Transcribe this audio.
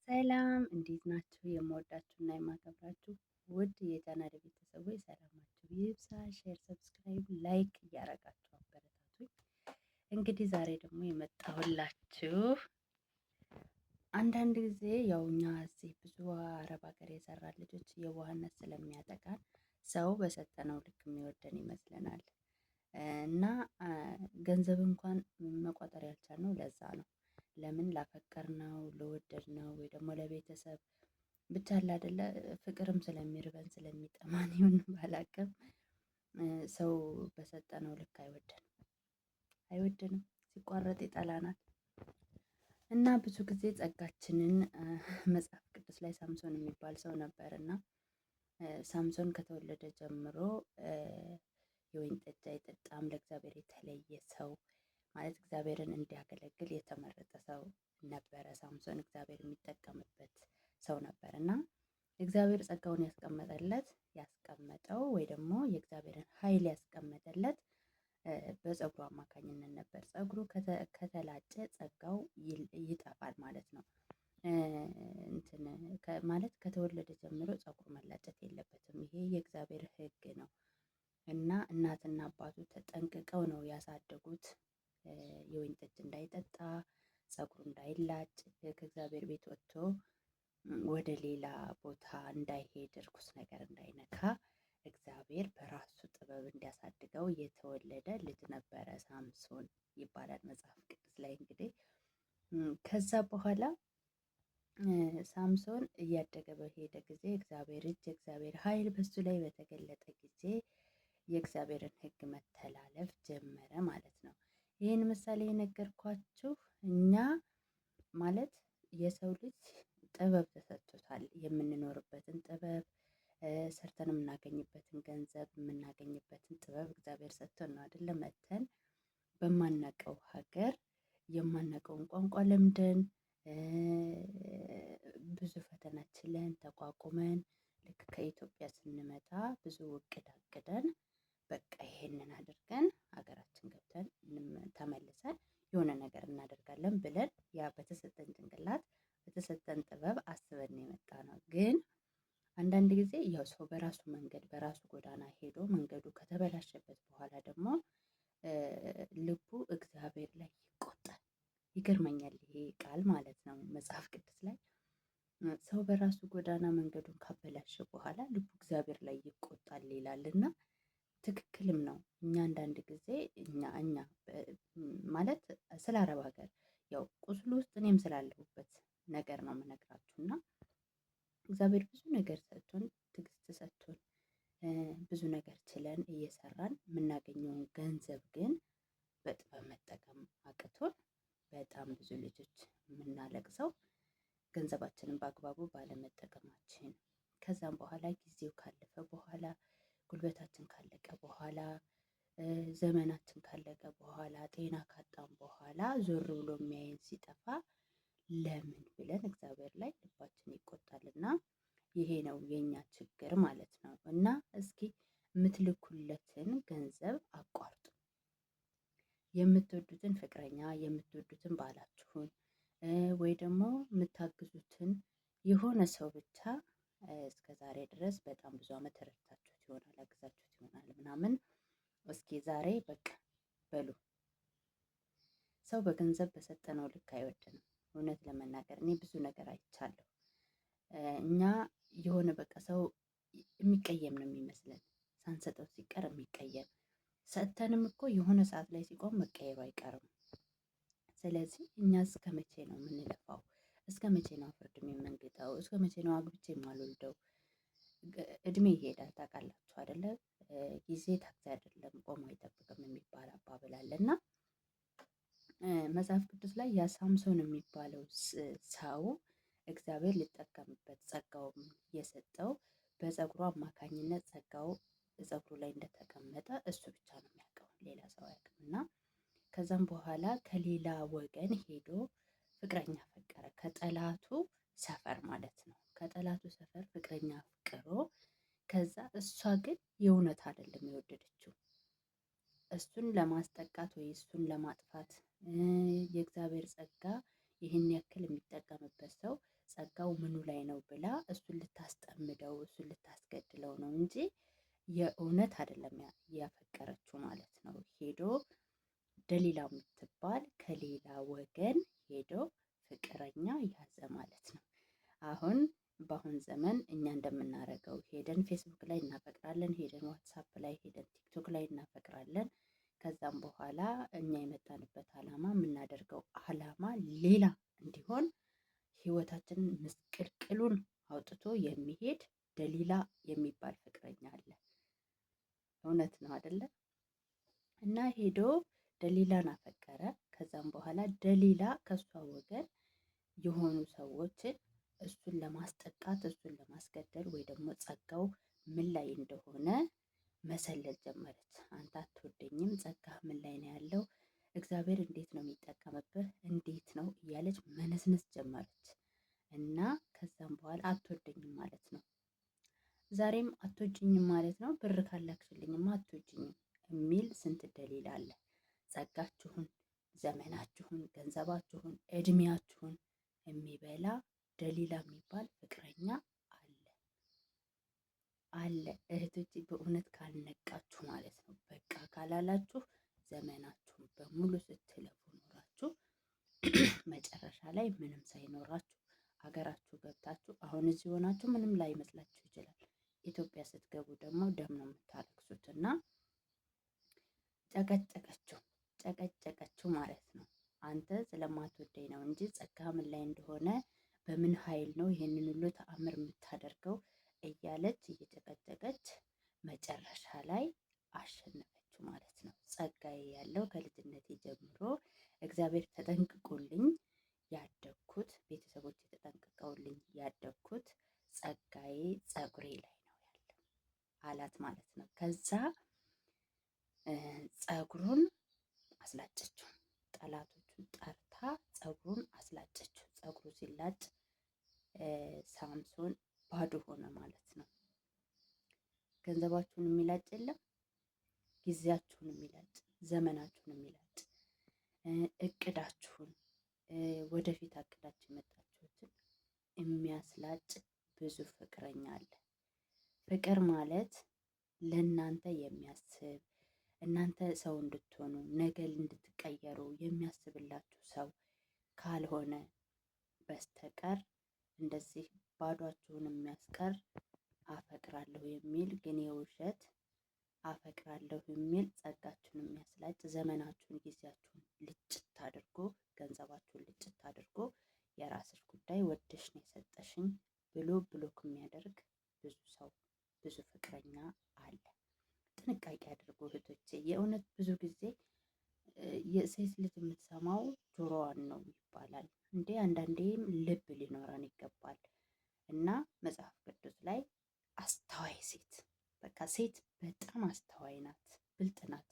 ሰላም እንዴት ናችሁ? የምወዳችሁና የማከብራችሁ ውድ የቻናል ቤተሰቦች ሰላማችሁ ይብዛ። Share፣ subscribe፣ like እያረጋችሁ አበረታቱኝ። እንግዲህ ዛሬ ደግሞ የመጣሁላችሁ አንዳንድ ጊዜ ያው እኛ እዚህ ብዙ አረብ ሀገር የሰራ ልጆች የዋህነት ስለሚያጠቃን ሰው በሰጠነው ልክ የሚወደን ይመስለናል እና ገንዘብ እንኳን መቆጠር ያልቻልነው ለዛ ነው። ለምን ላፈቀርነው ለወደድነው ወይ ደግሞ ለቤተሰብ ብቻ አለ አይደለ ፍቅርም ስለሚርበን ስለሚጠማን ይሁን ባላቅም ሰው በሰጠነው ልክ አይወደንም አይወደንም፣ ሲቋረጥ ይጠላናል። እና ብዙ ጊዜ ጸጋችንን መጽሐፍ ቅዱስ ላይ ሳምሶን የሚባል ሰው ነበር እና ሳምሶን ከተወለደ ጀምሮ የወይን ጠጅ አይጠጣም፣ ለእግዚአብሔር የተለየ ሰው ማለት እግዚአብሔርን እንዲያገለግል የተመረጠ ሰው ነበረ። ሳምሶን እግዚአብሔር የሚጠቀምበት ሰው ነበር እና እግዚአብሔር ጸጋውን ያስቀመጠለት ያስቀመጠው ወይ ደግሞ የእግዚአብሔርን ኃይል ያስቀመጠለት በጸጉሩ አማካኝነት ነበር። ጸጉሩ ከተላጨ ጸጋው ይጠፋል ማለት ነው። እንትን ማለት ከተወለደ ጀምሮ ጸጉሩ መላጨት የለበትም። ይሄ የእግዚአብሔር ሕግ ነው እና እናትና አባቱ ተጠንቅቀው ነው ያሳደጉት። የወይን ጠጅ እንዳይጠጣ፣ ጸጉሩ እንዳይላጭ፣ ከእግዚአብሔር ቤት ወጥቶ ወደ ሌላ ቦታ እንዳይሄድ፣ እርኩስ ነገር እንዳይነካ እግዚአብሔር በራሱ ጥበብ እንዲያሳድገው የተወለደ ልጅ ነበረ። ሳምሶን ይባላል መጽሐፍ ቅዱስ ላይ እንግዲህ። ከዛ በኋላ ሳምሶን እያደገ በሄደ ጊዜ እግዚአብሔር እጅ እግዚአብሔር ኃይል በሱ ላይ በተገለጠ ጊዜ የእግዚአብሔርን ሕግ መተላለፍ ጀመረ ማለት ነው። ይህን ምሳሌ የነገርኳችሁ እኛ ማለት የሰው ልጅ ጥበብ ተሰጥቶታል። የምንኖርበትን ጥበብ ሰርተን የምናገኝበትን ገንዘብ የምናገኝበትን ጥበብ እግዚአብሔር ሰጥቶን ነው አይደለ? መተን በማናውቀው ሀገር የማናውቀውን ቋንቋ ለምደን ብዙ ፈተና ችለን ተቋቁመን ልክ ከኢትዮጵያ ስንመጣ ብዙ እቅድ አቅደን በቃ ይሄንን አድርገን ሀገራችን ገብተን ተመልሰን የሆነ ነገር እናደርጋለን ብለን ያ በተሰጠን ጭንቅላት በተሰጠን ጥበብ አስበን የመጣ ነው። ግን አንዳንድ ጊዜ ያው ሰው በራሱ መንገድ በራሱ ጎዳና ሄዶ መንገዱ ከተበላሸበት በኋላ ደግሞ ልቡ እግዚአብሔር ላይ ይቆጣል። ይገርመኛል ይሄ ቃል ማለት ነው። መጽሐፍ ቅዱስ ላይ ሰው በራሱ ጎዳና መንገዱን ካበላሸ በኋላ ልቡ እግዚአብሔር ላይ ይቆጣል ይላል እና ትክክልም ነው። እኛ አንዳንድ ጊዜ እኛ ማለት ስለ አረብ ሀገር ያው ቁስሉ ውስጥ እኔም ስላለሁበት ነገር ነው የምነግራችሁ እና እግዚአብሔር ብዙ ነገር ሰጥቶን ትዕግስት ሰጥቶን ብዙ ነገር ችለን እየሰራን የምናገኘውን ገንዘብ ግን በጥበብ መጠቀም አቅቶን በጣም ብዙ ልጆች የምናለቅሰው ገንዘባችንን በአግባቡ ባለመጠቀማችን ከዛም በኋላ ጊዜው ካለፈ በኋላ ጉልበታችን ካለቀ በኋላ ዘመናችን ካለቀ በኋላ ጤና ካጣን በኋላ ዞር ብሎ የሚያየን ሲጠፋ ለምን ብለን እግዚአብሔር ላይ ልባችን ይቆጣልና ይሄ ነው የኛ ችግር ማለት ነው። እና እስኪ የምትልኩለትን ገንዘብ አቋርጡ። የምትወዱትን ፍቅረኛ የምትወዱትን ባላችሁን ወይ ደግሞ የምታግዙትን የሆነ ሰው ብቻ እስከ ዛሬ ድረስ በጣም ብዙ ዓመት ረድታችሁት ይሆናል፣ አግዛችሁት ይሆናል ምናምን። እስኪ ዛሬ በቃ በሉ። ሰው በገንዘብ በሰጠነው ልክ አይወደንም። እውነት ለመናገር እኔ ብዙ ነገር አይቻለሁ። እኛ የሆነ በቃ ሰው የሚቀየም ነው የሚመስለን፣ ሳንሰጠው ሲቀር የሚቀየም ሰጥተንም እኮ የሆነ ሰዓት ላይ ሲቆም መቀየሩ አይቀርም። ስለዚህ እኛ እስከ መቼ ነው የምንለፋው? እስከ መቼ ነው ፍርድም የምንግጠው? እስከ መቼ ነው አግብቼ የማልወልደው? እድሜ ይሄዳል ታውቃላችሁ አይደለ? ጊዜ ታክሲ አይደለም ቆሞ አይጠብቅም የሚባል አባባል አለ እና መጽሐፍ ቅዱስ ላይ ያ ሳምሶን የሚባለው ሰው እግዚአብሔር ሊጠቀምበት ጸጋውም የሰጠው በጸጉሩ አማካኝነት ጸጋው ጸጉሩ ላይ እንደተቀመጠ እሱ ብቻ ነው የሚያውቀው፣ ሌላ ሰው አያውቅም። እና ከዛም በኋላ ከሌላ ወገን ሄዶ ፍቅረኛ ፈቀረ፣ ከጠላቱ ሰፈር ማለት ነው። ከጠላቱ ሰፈር ፍቅረኛ አፍቅሮ ከዛ እሷ ግን የእውነት አይደለም የወደደችው እሱን ለማስጠቃት ወይ እሱን ለማጥፋት የእግዚአብሔር ጸጋ ይህን ያክል የሚጠቀምበት ሰው ጸጋው ምኑ ላይ ነው ብላ እሱን ልታስጠምደው እሱን ልታስገድለው ነው እንጂ የእውነት አይደለም ያፈቀረችው ማለት ነው። ሄዶ ደሊላ የምትባል ከሌላ ወገን ሄዶ ፍቅረኛ ያዘ ማለት ነው። አሁን በአሁን ዘመን እኛ እንደምናደርገው ሄደን ፌስቡክ ላይ እናፈቅራለን፣ ሄደን ዋትሳፕ ላይ፣ ሄደን ቲክቶክ ላይ እናፈቅራለን። ከዛም በኋላ እኛ የመጣንበት አላማ የምናደርገው አላማ ሌላ እንዲሆን ህይወታችንን ምስቅልቅሉን አውጥቶ የሚሄድ ደሊላ የሚባል ፍቅረኛ አለ። እውነት ነው አደለ? እና ሄዶ ደሊላን አፈቀረ። ከዛም በኋላ ደሊላ ከእሷ ወገን የሆኑ ሰዎችን እሱን ለማስጠቃት እሱን ለማስገደል ወይ ደግሞ ጸጋው ምን ላይ እንደሆነ መሰለል ጀመረች። አንተ አትወደኝም፣ ጸጋህ ምን ላይ ነው ያለው? እግዚአብሔር እንዴት ነው የሚጠቀምብህ? እንዴት ነው እያለች መነስነስ ጀመረች። እና ከዛም በኋላ አትወደኝም ማለት ነው፣ ዛሬም አትወጂኝም ማለት ነው፣ ብር ካላክሽልኝማ አትወጂኝም የሚል ስንት ደሊል አለ። ጸጋችሁን፣ ዘመናችሁን፣ ገንዘባችሁን፣ እድሜያችሁን የሚበላ ደሊላ የሚባል ፍቅረኛ አለ አለ። እህቶች በእውነት ካልነቃችሁ ማለት ነው፣ በቃ ካላላችሁ ዘመናችሁን በሙሉ ስትለፉ ኖራችሁ መጨረሻ ላይ ምንም ሳይኖራችሁ ሀገራችሁ ገብታችሁ አሁን እዚህ ሆናችሁ ምንም ላይመስላችሁ ይችላል። ኢትዮጵያ ስትገቡ ደግሞ ደም ነው የምታለቅሱት። እና ጨቀጨቀችው ጨቀጨቀችው ማለት ነው። አንተ ስለማትወደኝ ነው እንጂ ጸጋ ምን ላይ እንደሆነ በምን ኃይል ነው ይህንን ሁሉ ተአምር የምታደርገው እያለች እየጨቀጨቀች መጨረሻ ላይ አሸነፈችው ማለት ነው። ጸጋዬ ያለው ከልጅነቴ ጀምሮ እግዚአብሔር ተጠንቅቆልኝ ያደግኩት ቤተሰቦች ተጠንቅቀውልኝ ያደግኩት ጸጋዬ ጸጉሬ ላይ ነው ያለው አላት ማለት ነው። ከዛ ጸጉሩን አስላጨችው። ጠላቶቹን ጠርታ ጸጉሩን አስላጨችው። ጸጉሩ ሲላጭ ሳምሶን ባዶ ሆነ ማለት ነው። ገንዘባችሁን የሚላጭ የለም፣ ጊዜያችሁን የሚላጭ፣ ዘመናችሁን የሚላጭ፣ እቅዳችሁን ወደፊት አቅዳችሁ የመጣችሁትን የሚያስላጭ ብዙ ፍቅረኛ አለ። ፍቅር ማለት ለእናንተ የሚያስብ እናንተ ሰው እንድትሆኑ ነገ እንድትቀየሩ የሚያስብላችሁ ሰው ካልሆነ በስተቀር እንደዚህ ባዷችሁን የሚያስቀር አፈቅራለሁ የሚል ግን የውሸት አፈቅራለሁ የሚል ጸጋችሁን የሚያስላጭ ዘመናችሁን፣ ጊዜያችሁን ልጭት አድርጎ ገንዘባችሁን ልጭት አድርጎ የራስሽ ጉዳይ ወደሽ ነው የሰጠሽኝ ብሎ block የሚያደርግ ብዙ ሰው ብዙ ፍቅረኛ አለ። ጥንቃቄ አድርጉ እህቶቼ። የእውነት ብዙ ጊዜ የሴት ልጅ የምትሰማው ጆሮዋን ነው ይባላል። እንዴ አንዳንዴም ልብ ሊኖረን ይገባል። እና መጽሐፍ ቅዱስ ላይ አስተዋይ ሴት በቃ ሴት በጣም አስተዋይ ናት፣ ብልጥ ናት።